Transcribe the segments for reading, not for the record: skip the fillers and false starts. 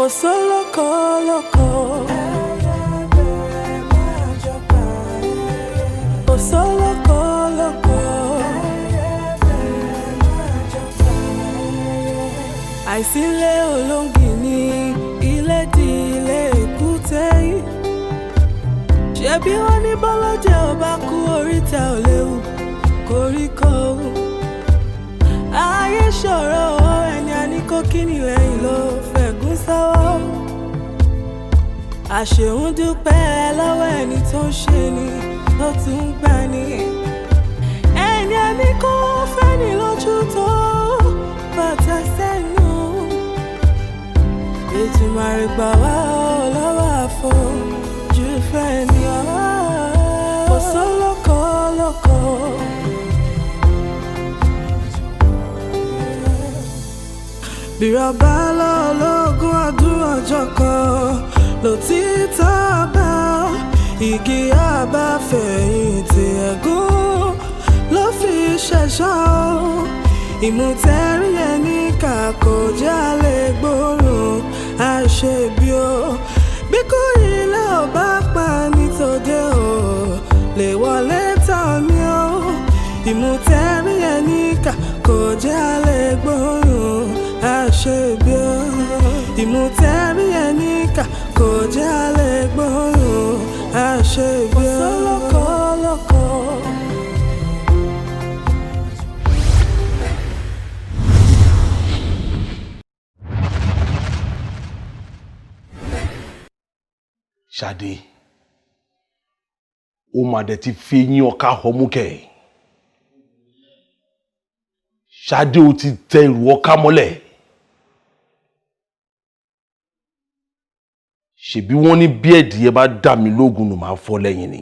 Kò sólókò lóko. Kò sólókò lóko. Àìsílẹ̀ olóńgì ní ilé di ilé èkúté yìí. Ṣebí wọ́n ní bọ́lọ́jẹ́ ò bá kú oríta ò léwu koríko. Ayé ṣòro ẹni a ní kó kíni lẹ́yìn ló fẹ̀gún sọ́wọ́. Àṣehùn dúpẹ́ lọ́wọ́ ẹni tó ń ṣe ni tó tún ń gbà ní. Ẹni a ní kó fẹ́ni lójú tó bàtà sẹ́nu. Ètùmàrè gbà wá ọ lọ́wọ́ àfojú fẹ́ ni ọ́. Kò sólókò lóko. Bírọ̀bá lọ́lọ́gún ọdún ọjọ́ kan lòtítọ́ bá igi àbáfẹ̀yìntì ẹ̀gún ló fi ṣẹ̀ṣọ́ ìmùtẹ́rí ẹni kà kò jálè gbòòrùn àṣebí o bí kò ilé ò bá pa ní tòde o lè wọlé tán mi o ìmùtẹ́rí ẹni kà kò jálè gbòòrùn àṣebí o ìmùtẹ́rí ẹni kà kò jálè gbòòrùn àṣebí o. Kò sólókò lóko. Ṣadé, ó mà dẹ̀ ti fi eyín ọ̀ka ọmú kẹ̀. Ṣadé, ó ti tẹ ìrù ọ̀ka mọ́lẹ̀. Ṣebí wọ́n ní bí ẹ̀dìyẹ bá dà mí lóògùn nù máa fọ́ lẹ́yìn ni.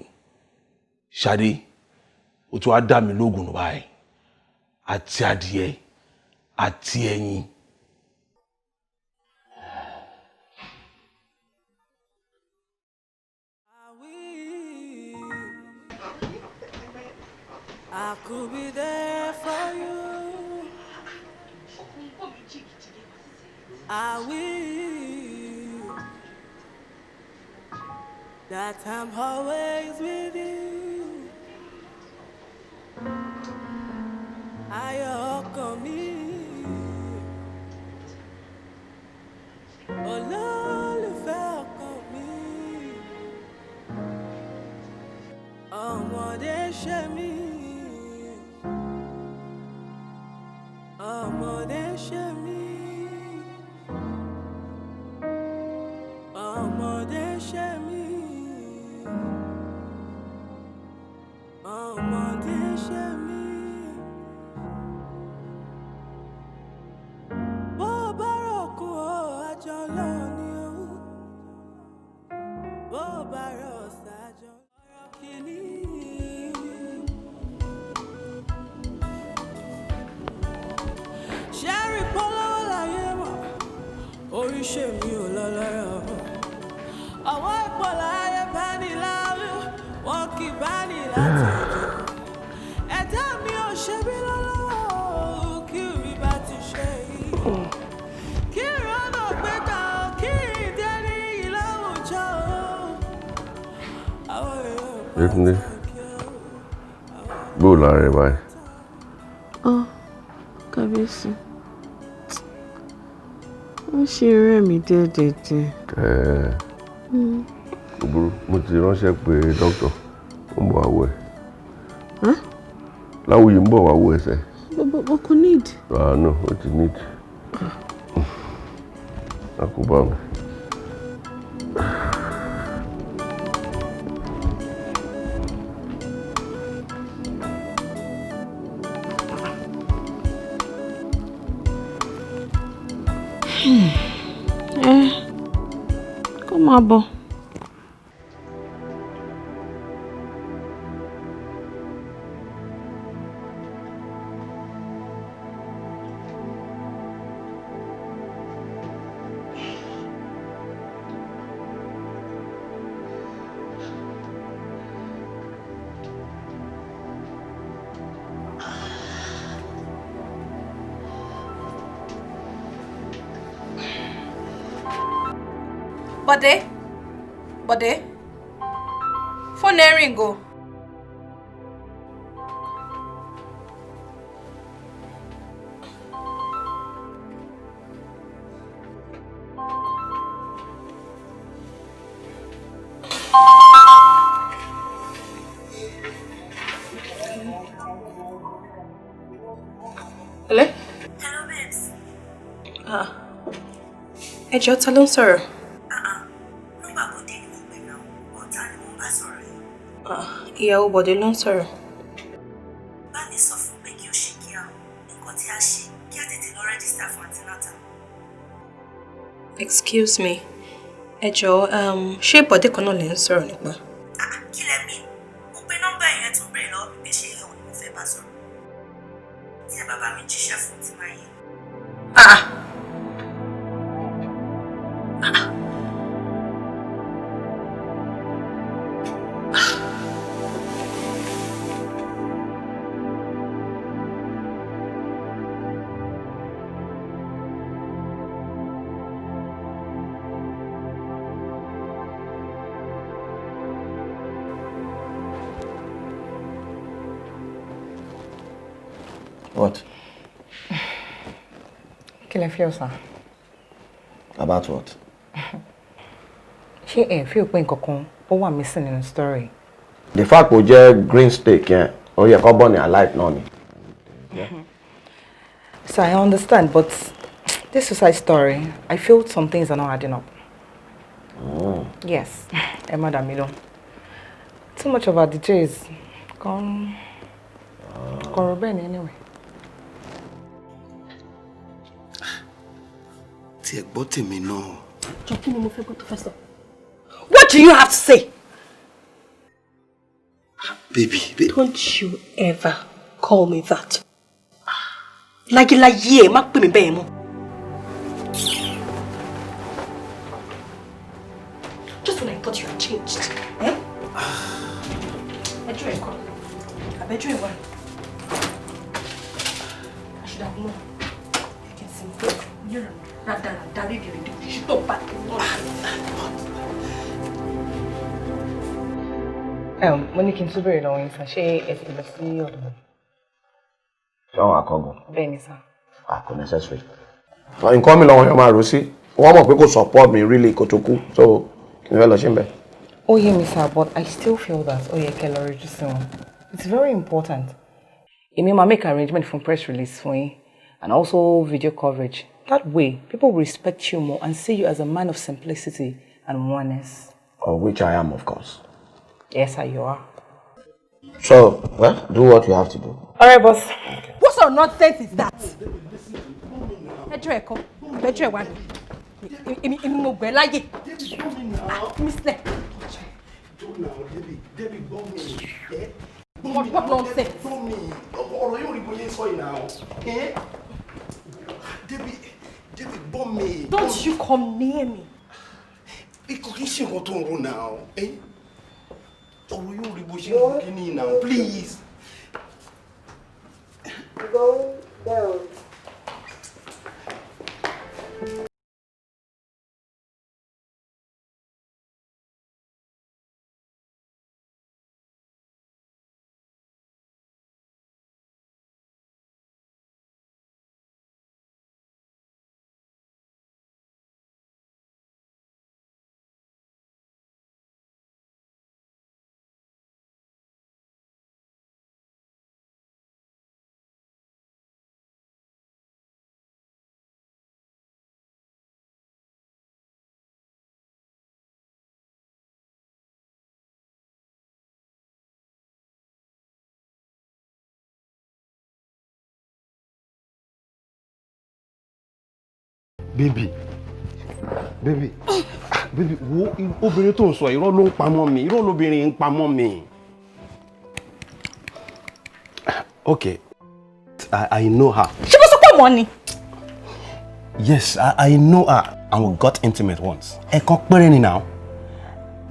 Ṣadé, ó tún wá dà mí lóògùn nù báyìí, àti adìyẹ àti ẹyin. I could be there for you. I will. That I'm always with you. Ayọ̀ ọkàn mi. Olólùfẹ́ ọkàn mi. Ọmọdé ṣe mí. Ọmọdé ṣe mí. Ọmọdé ṣe mí. Ọmọdé ṣe mí. Bó bá rọ̀kùn ó àjọ lọ ni ó. Bó bá rọ̀ ṣàjọ kìíní. Ṣẹ́rí polówó láyé mọ̀, oríṣẹ́ mi ò lọ lọ́rọ̀. Ọwọ́ ìpò láyé bá ní láwí, wọn kì í bá ní láti jẹ. Ẹ̀dá mi ò ṣe bí lọ́lọ́wọ́, kí rí bá ti ṣe yìí. Kí ìrànà gbé gbà ó, kí ìdé ní ìlàwùjọ. Àwọn èèyàn Yétúndé, bó lára ẹ báyìí? Ọ́ kábíyèsí, ó ṣe rẹ̀ mí díẹ̀díẹ̀díẹ̀. Ẹ̀ẹ́, kò burú, mo ti ránṣẹ́ pé dókítà ó ń bọ̀ wá wò ẹ́. Láwùyí ń bọ̀ wá wò ẹsẹ̀. But kò need. Ah no, ó ti need. A kò bá mi. Ẹ kó máa bọ̀. Bọ̀dé, Bọ̀dé, fóònù ẹ̀ ring o. Hello? Hello, babes. Ah. Ẹ jọ̀ọ́, ta ló ń sọ̀rọ̀? Nọ́mbà Bọ̀dé ni mo pè náà. Ọ̀tá ni mo bá sọ̀rọ̀ yìí. Ah, ìyàwó Bọ̀dé ló ń sọ̀rọ̀. Bá mi sọ fún pé kí ó ṣe kíá o. Nǹkan tí a ṣe kí a tètè lọ register fún antenatal. Excuse me. Ẹ jọ̀ọ́, ṣé Bọ̀dé kan náà lè ń sọ̀rọ̀ nípa? Ah, kí lẹ mean? Mo pe nọ́mbà yẹn tún béèrè lọ́wọ́ mi pé ṣé òun ni mo fẹ́ bá sọ̀rọ̀. Tí ẹ bá bá mi jíṣẹ́ fún ti máa yẹ. Ah! What? Kí lẹ feel, sir? About what? Ṣé ẹ feel pé nǹkan kan ó wà missing nínú story? The fact kò jẹ́ green steak yẹn, ó yẹ kó burn alive náà ni. So I understand, but this suicide story, I feel some things are not adding up. Mm. Yes, ẹ má dà mí lóhùn. Too much of our DJs kan kọ̀rọ̀ bẹ́ẹ̀ ni anyway. Tí ẹ gbọ́ tèmi náà. Jọ, kí ni mo fẹ́ gbọ́ tó fẹ́ sọ? What do you have to say? Baby, baby. Don't you ever call me that. Láyéláyé ẹ má pè mí bẹ́ẹ̀ mọ́. Just when I thought you had changed. Eh? Ẹjọ́ ẹ̀kọ́. Àbẹ́jọ́ ẹ̀wà. I should have known. You can see me. You're rádaràdá rédèrèdè òṣìṣẹ́ tó bá tó náà. Mo ní kí n tún béèrè lọ́wọ́ yín sir, ṣé ẹ ti lọ sí ọ̀dọ̀ mi? Ṣé àwọn akọgun? Bẹ́ẹ̀ ni sir. Ah, kò necessary. Nǹkan mi lọ́wọ́ yẹn máa rò sí. Wọ́n mọ̀ pé kò support mi really kó tó kú. So, kí ni fẹ́ lọ ṣe ń bẹ̀? Ó yé mi sir, but I still feel that ó yẹ kẹ́ lọ yọjú sí wọn. It's very important. Èmi máa make arrangement fún press release fún yín and also video coverage. That way, people will respect you more and see you as a man of simplicity and oneness. Of which I am, of course. Yes, sir, you are. So, well, do what you have to do. All right, boss. Okay. What sort of nonsense is that? Ẹjọ́ ẹ̀kọ́, àbẹ́jọ́ ẹ̀wà ni. Èmi mo gbẹ́ láyè. Mi sílẹ̀. Debbie, gbọ́ mi. What nonsense? Gbọ́ mi. Ọ̀rọ̀ yóò rí bóyá sọ yìí náà. Debbie, Debbie, gbọ́ mi. Don't you come near me. Ikọ̀ kìí ṣe nǹkan tó ń ro náà. Ọ̀rọ̀ yóò rí bó ṣe ń ro kíní náà. Please. Go down. Baby, baby, baby, wo obìnrin tó ń sọ, irọ́ ló ń pamọ́ mi, irọ́ lóbìnrin ń pamọ́ mi. Okay, I know her. Ṣé mo sọ pé mọ́ ni? Yes, I know her and we got intimate once. Ẹ̀kan péré ni now.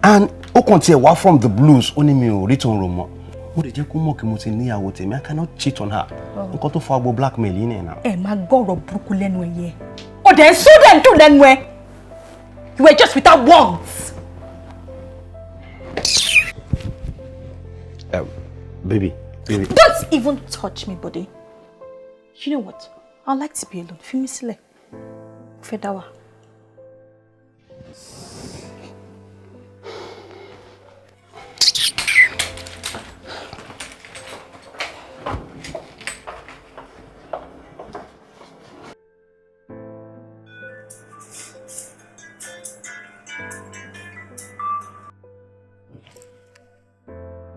And ó kàn tiẹ̀ wá from the blues, ó ní mi ò rí tòun rò mọ́. Mo lè jẹ́ kó mọ̀ kí mo ti níyàwó tèmi, I cannot cheat on her. Nǹkan tó fa gbogbo blackmail yìí nìyẹn now. Ẹ máa gbọ́rọ̀ burúkú lẹ́nu ẹ yẹn. Ó dẹ̀ ń sún dẹ̀ ń dùn lẹ́nu ẹ. You were just without words. Baby, baby. Don't even touch me, buddy. You know what? I'd like to be alone. Fi mí sílẹ̀. Mo fẹ́ dá wà.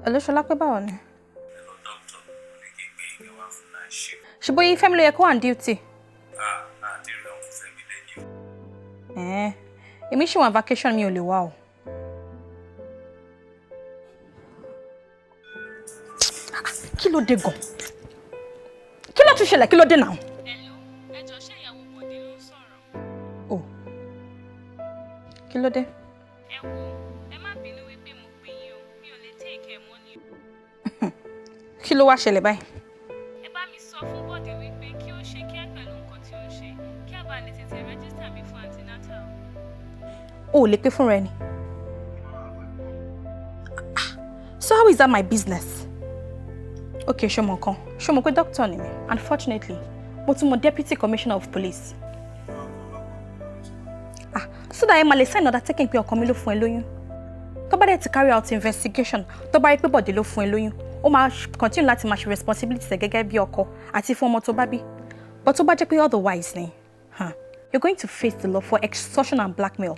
Hello, Ṣọlápẹ́, báwo ni? Ṣé bóyá Fẹ́mi ló yẹ kó wà ní duty? Ẹ̀ẹ́n, èmi ṣì wà vacation, mi ò lè wá o. Kí ló dé gan? Kí ló tún ṣẹlẹ̀? Kí ló dé náà? Ẹ jọ̀ọ́, ṣé ìyàwó Bọ̀dé ló ń sọ̀rọ̀? O. Kí ló dé? Ẹ wo, ẹ má bínú wípé mo pè yín o, mi ò lè take ẹ̀ mọ́ ni o. Kí ló wá ṣẹlẹ̀ báyìí? Ẹ bá mi sọ fún Bọ̀dé wípé kí ó ṣe kíá pẹ̀lú nǹkan tí ó ń ṣe, kí a bá lè tètè register mi fún antenatal. O ò lè pé fúnra ẹni. So how is that my business? Okay, ṣọmọ kan. Ṣọmọ pé doctor ni mi. Unfortunately, mo tún mọ deputy commissioner of police. Ah, so that ẹ máa lè sign order taking pé ọkọ mi ló fún ẹ lóyún. Tó bá dẹ̀ ti carry out investigation, tó bá rí pé Bọ̀dé ló fún ẹ lóyún, ó máa continue láti máa ṣe responsibility ẹ̀ gẹ́gẹ́ bí ọkọ àti fún ọmọ tó bá bí. But tó bá jẹ́ pé otherwise ni, huh, you're going to face the law for extortion and blackmail.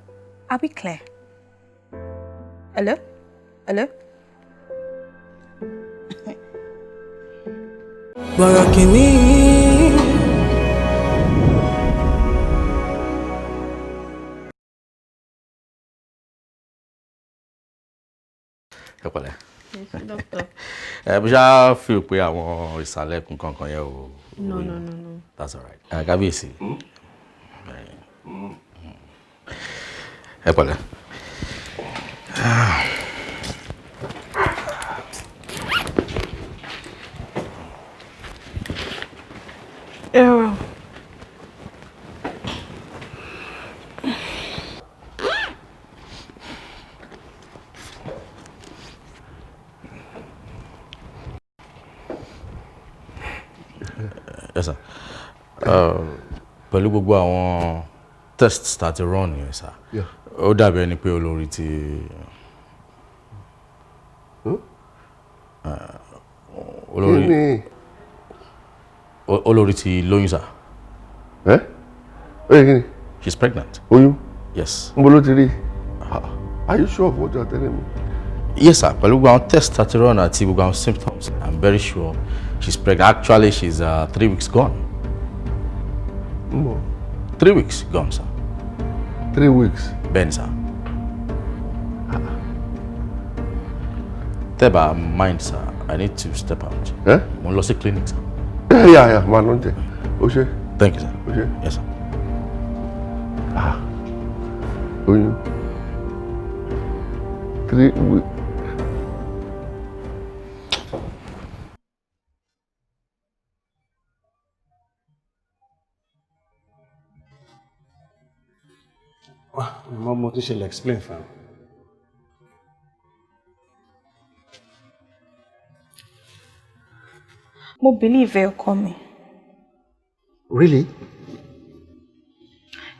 Are we clear? Hello? Hello? Bọ̀rọ̀ kìíní. Ẹ pẹ̀lẹ́. Doctor. Ẹ bí ṣáà fi pé àwọn ìsàlẹ̀ kún kankan yẹn o. No, no, no, no. That's all right. Ẹ kábíyèsí. Ẹ pẹ̀lẹ́. Error. Yes, sir. Pẹ̀lú gbogbo àwọn tests tá a ti run yẹn, sir. Yeah. Ó dàbí ẹni pé olórí ti. Olórí Kí ni? Olórí ti lóyún, sir. Ẹ́ ó yẹ kí ni? She's pregnant. Oyún? Yes. Níbo ló ti rí? Are you sure of what you are telling me? Yes, sir. Pẹ̀lú gbogbo àwọn tests tá a ti run àti gbogbo àwọn symptoms, I'm very sure she's pregnant. Actually, she's 3 weeks gone. Mbọ̀. 3 weeks gone, sir. 3 weeks? Bẹ́ẹ̀ni, sir. Tẹ́ bá mind, sir, I need to step out. Eh? Mo ń lọ sí clinic, sir. Yeah, máa lọ jẹ. O ṣe. Thank you, sir. O ṣe. Yes, sir. Ah. Oyún. 3 weeks. Wá, mo tún ṣe lè explain fún ẹ. Mo believe ẹ, ọkọ mi. Really?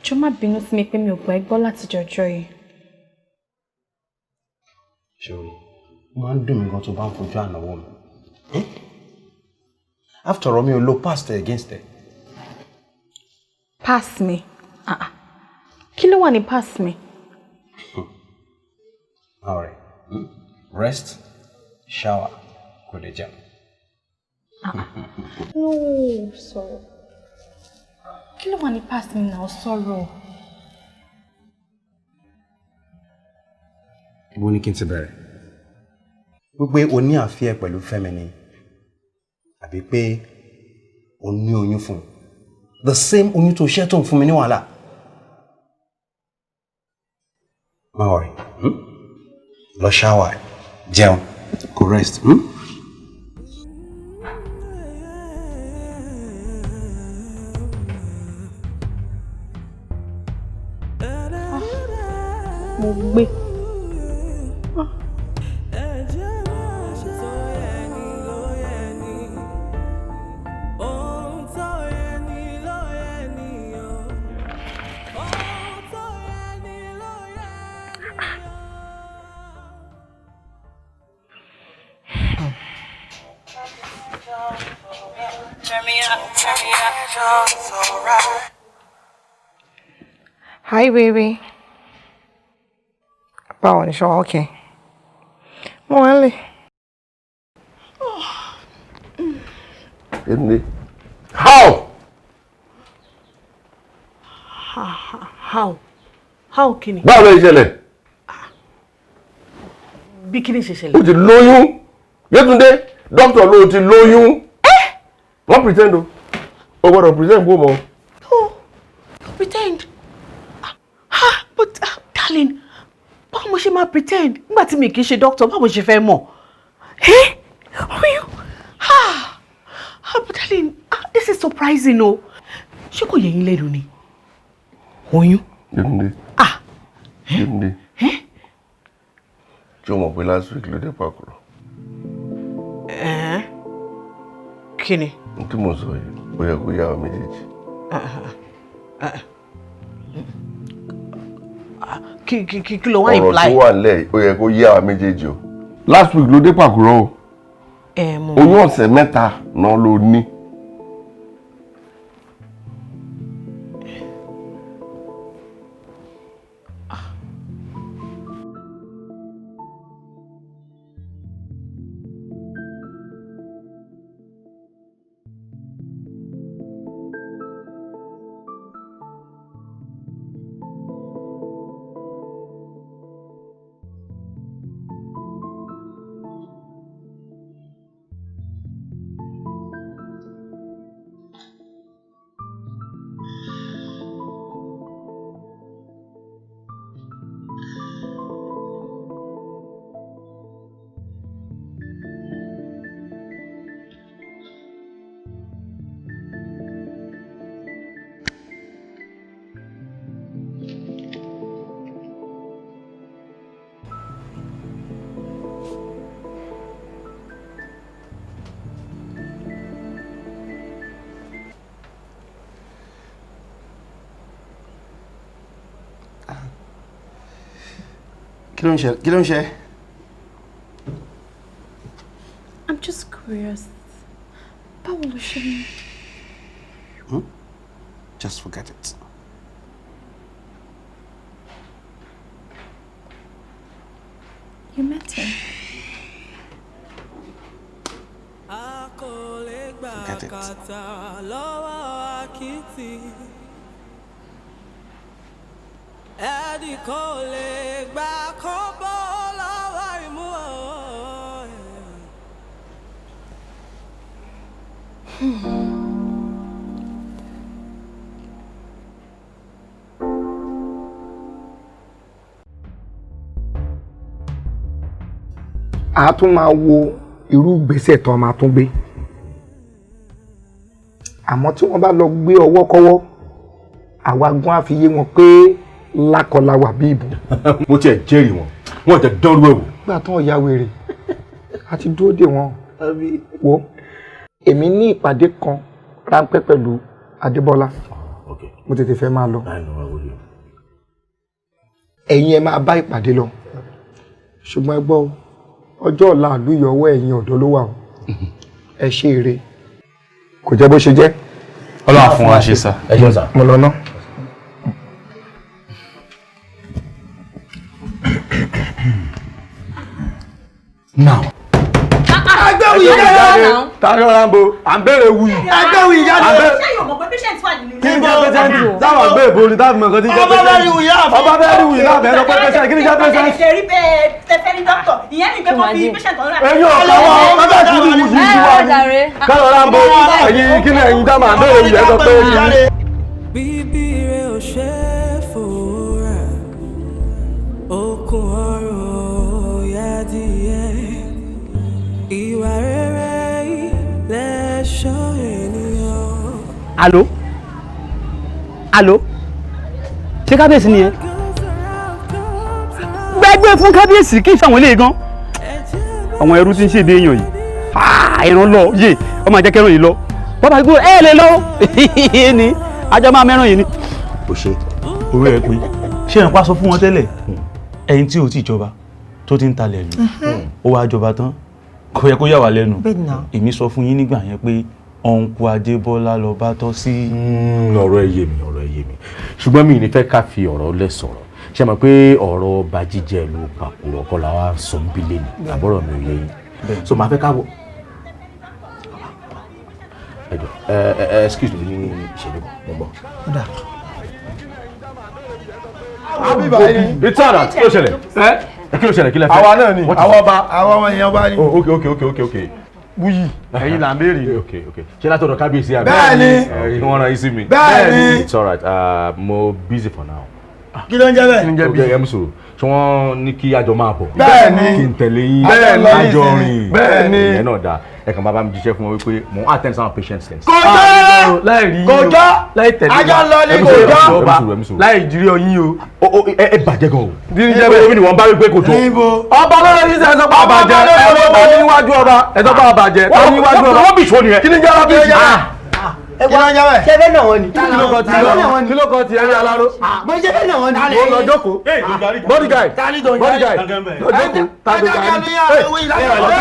Jọ̀ọ́, má bínú sí mi pé mi ò gbà ẹ́ gbọ́ láti jọjọ́ yìí. Ṣòro, ó máa ń dùn mí gan tó bá ń fojú ànáwó mi. Eh? After all, mi ò lo past ẹ against ẹ. Past mi. Ah ah. Kí ló wà ní past mi? All right. Rest, shower, kò lè jẹun. No, sọ̀rọ̀. Kí ló wà ní past mi náà? Sọ̀rọ̀. Ibo ni kí n ti bẹ̀rẹ̀? Wípé o ní affair pẹ̀lú Fẹ́mi ni, àbí pé o ní oyún fún un. The same oyún tó ṣẹ́ tó ń fún mi ní wàhálà. Má worry. Lọ shower, jẹun, kó rest. Mo gbé. Hi, baby. Báwo ni ṣe wà? Okay. Mo wà nílé. Yétúndé. How? How? How kí ni? Báwo ló ṣe ṣẹlẹ̀? Bí kí ni ṣe ṣẹlẹ̀? O ti lóyún. Yétúndé, dókítà ló ti lóyún. Wọ́n pretend o. O gbọ́dọ̀ pretend bó mọ̀. No, don't pretend. Ah, but darling, báwo mo ṣe máa pretend? Nígbà tí mi kì í ṣe doctor, báwo ṣe fẹ́ mọ̀? Eh? Oyún? Ah, but darling, this is surprising o. Ṣé kò yẹ yín lẹ́nu ni? Oyún? Yétúndé. Ah. Yétúndé. Ṣé o mọ̀ pé last week ló dé Pàkúrọ̀? Kí ni? N tí mo sọ yìí, ó yẹ kó yá ọ méjèèjì. Kí ló wá imply? Ọ̀rọ̀ tó wà nílẹ̀ ó yẹ kó yá ọ méjèèjì o. Last week ló dé Pàkúrọ̀ o. Oyún ọ̀sẹ̀ mẹ́ta náà ló ní. Kí ló ń ṣe? Kí ló ń ṣe? I'm just curious. Báwo ló ṣe ní? Just forget it. You met him. Forget it. Ẹnì kò lè gbà kó bọ́ lọ́wọ́ ìmú o. A tún máa wo irú ìgbésẹ̀ tó máa tún gbé, àmọ́ tí wọ́n bá lọ gbé ọwọ́ kọ́wọ́, àwa gan á fi yé wọn pé lákọláwà bí ìbò. Mo tiẹ̀ jẹ́rìí wọn, wọn tẹ dánrú ẹ̀ wò. Nígbà tán ọ̀ya wèrè a ti dúró dè wọ́n. Wo, èmi ní ìpàdé kan ráńpẹ́ pẹ̀lú Adébọ́lá, mo tètè fẹ́ máa lọ. Ẹ̀yin ẹ máa bá ìpàdé lọ, ṣùgbọ́n ẹ gbọ́ o, ọjọ́ ọ̀la àlùyọ ọwọ́ ẹ̀yin ọ̀dọ́ ló wà o. Ẹ ṣe eré, kò jẹ́ bó ṣe jẹ́. Ọlọ́run á fún wa ṣe sá. Ẹ ṣeun sá. Mo lọ ná. Now. Ẹgbẹ́ wuyi jáde. Ta ló ra ń bo? À ń béèrè wuyi. Ẹgbẹ́ wuyi jáde. Ṣé yóò mọ̀ pé patient wà nínú ilé? Kí ni jẹ́ patient? Táwọn gbé ìbò ni táwọn mọ̀ nǹkan tí jẹ́ patient. Ọba bẹ́ẹ̀ rí wuyi láàfin. Ọba bẹ́ẹ̀ rí wuyi láàfin. Ẹ lọ pé patient. Kí ni jẹ́ patient? Ṣé rí bẹ́ẹ̀ tẹ́fẹ́ ní dókítà? Ìyẹn ní pé kó fi patient ọ̀rọ̀ rẹ̀. Ẹ̀yin ọ̀pọ̀ àwọn ọba tí ní wuyi yìí wà ní. Kálọ̀ ra ń bo. Ẹ̀yin kí ni ẹ̀yin dá máa béèrè wuyi ẹ sọ pé kí ni. Bíbí rẹ̀ ò ṣe é fòrà, okùn ọrùn ò yá díẹ̀. Ìwà rere lẹ̀ṣọ́ ènìyàn. Alo? Alo? Ṣé kábíyèsí nìyẹn? Ẹgbẹ́ fún kábíyèsí kí n ṣàwọn eléyìí gan. Àwọn ẹrú tí ń ṣèdè èèyàn yìí. Ẹran lọ yé ọmọ àjẹkẹrán yìí lọ. Bàbá gbọ́ ẹ lè lọ ni ajá máa mẹ́ràn yìí ni. Kò ṣe. Orí ẹ pé ṣé ẹ̀ ń pa sọ fún wọn tẹ́lẹ̀ ẹ̀yin tí ò tí jọba tó ti ń talẹ̀ lù ó wá jọba tán kò yẹ kó yà wá lẹ́nu. Èmi sọ fún yín nígbà yẹn pé ọ̀nkú Adébọ́lá lọ bá tọ́ sí. Ọ̀rọ̀ ẹ yé mi, ọ̀rọ̀ ẹ yé mi, ṣùgbọ́n mi ò ní fẹ́ ká fi ọ̀rọ̀ lẹ̀ sọ̀rọ̀. Ṣé mọ̀ pé ọ̀rọ̀ ọba jíjẹ ló pàkúrọ̀ kọ́ la wá sọ ń bílẹ̀ ni àbọ̀rọ̀ mi ò yé yín, so màá fẹ́ ká wọ. Ẹ jọ ẹ excuse me ní ìṣẹ́jú kan, mo ń bọ̀. It's all right. Kí ló ṣẹlẹ̀? Kí ló ṣẹlẹ̀? Kí lẹ fẹ́? Àwa náà ni, àwa ọba, àwa ọmọ èèyàn ọba ni. Oh, okay, okay, okay, okay, okay. Wuyi, ẹ̀yin là ń béèrè. Okay, okay. Ṣé látọ̀dọ̀ kábíyèsí àbí? Bẹ́ẹ̀ni. Wọ́n rán yín sí mi. Bẹ́ẹ̀ni. It's all right. Mo busy for now. Kí ló ń jẹ́ bẹ́ẹ̀? Okay, ẹ mú sùúrù. Ṣé wọ́n ní kí àjọ máa bọ̀? Bẹ́ẹ̀ni. Kí n tẹ̀lé yín. Bẹ́ẹ̀ni. Àjọ rìn. Bẹ́ẹ̀ni. Ìyẹn náà dáa. Ẹ kàn máa bá mi jíṣẹ́ fún wọn wípé mò ń attend some patients things. Kọjá! Láì rí Kọjá! Láì tẹ̀lé Ajá lọ ní kọjá! Láì jírí ọyìn o. Ẹ bàjẹ́ gan o. Dírí jẹ́ bẹ́ẹ̀. Omi ni wọ́n bá wí pé kò jọ. Ọba lọ́dọ̀ yìí sẹ́ sọ pé àbàjẹ́. Ẹ wọ́n ta ní níwájú ọba. Ẹ sọ pé àbàjẹ́. Ta ní níwájú ọba. Wọ́n bì sọ nìyẹn. Kí ni jẹ́ rọ́bìsì? Kí ló ń jẹ́ bẹ́ẹ̀? Ṣé bẹ́ẹ̀ náà wọ́n ni? Kí ló kọ ti ẹni aláró? Mo ṣe bẹ́ẹ̀ náà wọ́n ni. Mo lọ jókòó. Body guy. Body guy. Lọ jókòó. Tani gàrí.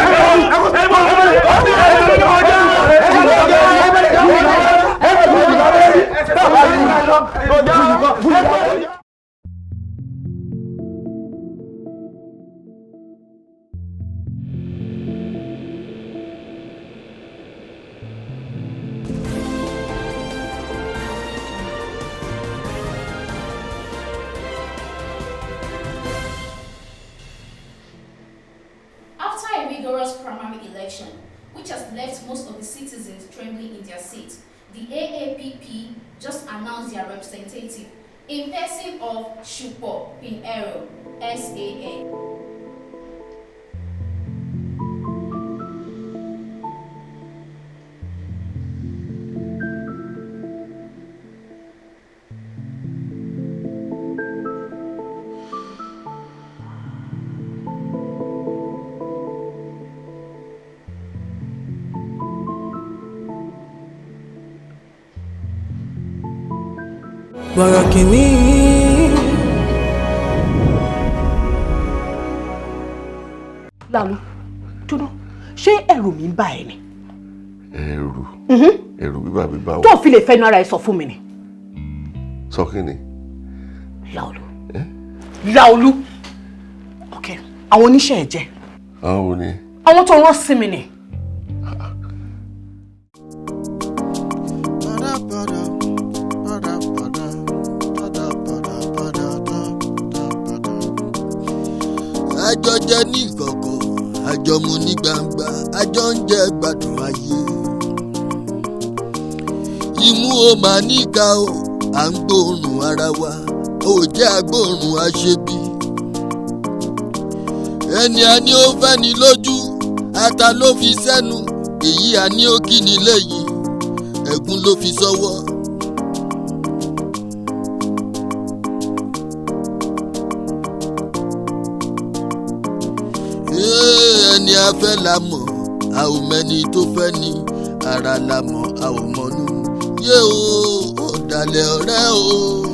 After a rigorous primary election, which has left most of the citizens trembling in their seats, the AAPP just announced their representative in person of Shupo Pinheiro, SAN. Bọ̀rọ̀ kìíní. Láolú, dúró, ṣé ẹ̀rù mi ń bà ẹ́ ni? Ẹ̀rù ẹ̀rù bíbà bíbà Tó fi lè fẹnu ara ẹ sọ fún mi ni. Sọ kí ni? Láolú. Láolú. Ok, àwọn oníṣẹ́ ẹ̀ jẹ́. Àwọn wo ni? Àwọn tó rán sí mi ni. Àjọ jẹ ní ìkọ̀kọ̀, àjọ mu ní gbangba, àjọ ń jẹ gbádùn ayé. Imú o máa níka o, à ń gbóòórùn ara wa, ò jẹ́ agbóòórùn aṣebi. Ẹni a ní ó fẹ́ ni lójú, ata ló fi sẹ́nu, èyí a ní ó kí ni lẹ́yìn, ẹ̀gún ló fi sọ́wọ́. Ẹni a fẹ́ la mọ̀, a ò mẹ́ni tó fẹ́ ni, ara la mọ̀, a ò mọ̀nú. Yé o, ọ̀dàlẹ̀ ọ̀rẹ́ o.